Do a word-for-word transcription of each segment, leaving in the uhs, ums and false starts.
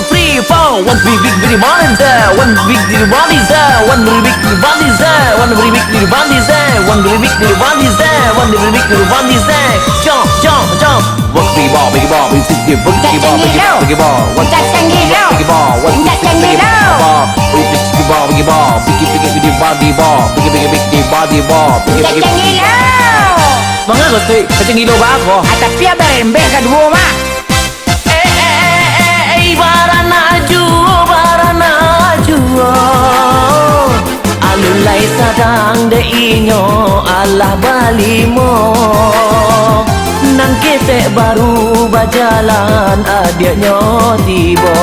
Three, four, one big big big body say, one big big body say, one big big body say, one big big big body say, one big big big body say, one big big big body say. Jump, jump, jump. Big ball, big ball, big big big big ball, big ball, big ball, one big big big ball, one big big big ball, big big big big ball, big big big big ball, big big big big body ball, big big big big body ball, big big big big. Manga kau tu, kacang gilo bako. Ah, tapi abah rembeh kaduo mah. Eh, eh, eh, eh, eh, baranak juo, baranak juo. Alun lai sadang dek inyo alah balimo. Nan ketek baru bajalan adiaknyo tibo.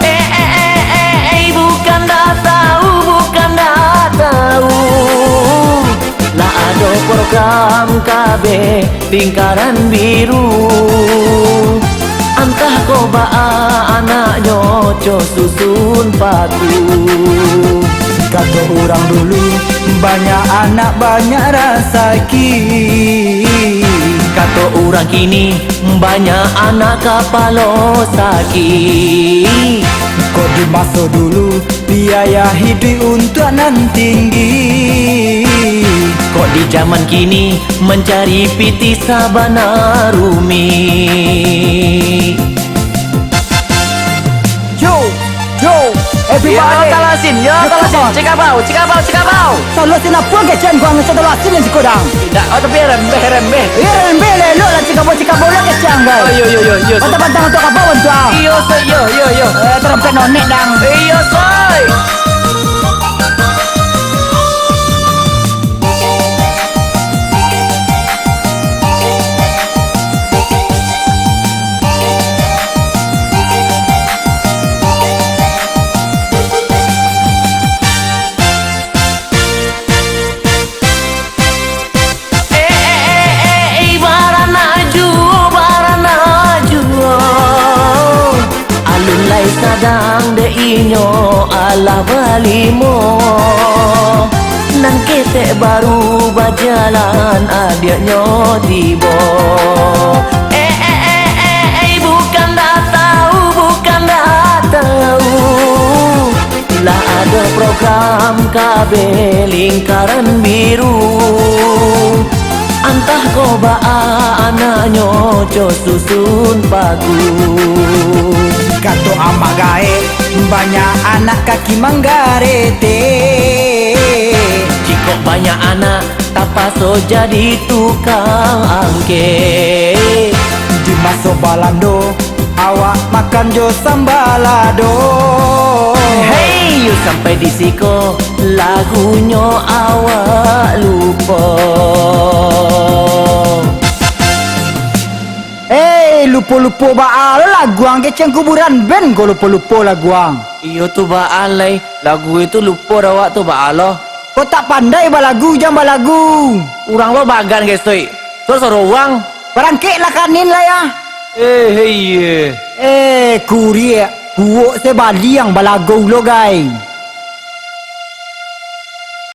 Eh, eh, eh, eh, eh, bukan dak tahu, bukan dak tahu. Lah ado program kabeh lingkaran biru. Antah ko baa anaknyo co susun paku. Kato urang dulu, banyak anak banyak rasaki. Kato urang kini, banyak anak kapalo sakik. Kok di maso dulu, biaya hiduik untuak nan tinggi. Kok di zaman kini, mancari pitih sabana rumik. Yo, yo, everybody. Yo, Talasin, yo, yo, Talasin. Come on. Cikabau, cikabau, cikabau. Talasin apo kecek kau, Talasin nan siko dang? Indak, oh, tapi rembeh-rembeh. Iyo, rembeh lah, elok lah, cikabau-cikabau lah kecek, guys. Oh, iyo, iyo, iyo, iyo. Pantang-pantang untuak kabau, untuak. Iyo, soy, iyo, iyo, iyo. Eh, trompet nonek, dang. Iyo, soy. Eh, eh, eh, eh, eh, baranak juo, baranak juo. Alun lai sadang dek inyo alah balimo. Nan ketek baru bajalan adiaknyo tibo. Eh, eh, eh, eh, eh, bukan dak tahu, bukan dak tahu. Lah ado program kabeh lingkaran biru. Antah ko baa anaknyo co susun paku. Kato amak gaek, banyak anak kaki manggaretek. Jikok banyak anak, tapaso jadi tukang angkek. Di maso Balando, awak makan jo sambalado. Hei, yo sampai di siko, lagunyo awak lupo. Hei, lupo-lupo baa lo laguang, kecek kuburan band ko lupo-lupo laguang. Iyo tu baa lai, lagu itu lupo dek awak tu baa lo. Kok tak pandai balagu, jan balagu. Urang lo bagan, guys, toi. Suaro-suaro urang. Barangkek lah kanin lah ya. Eh, hei, eh. Eh, kuriak, kuok se baliang balagu lo, gai.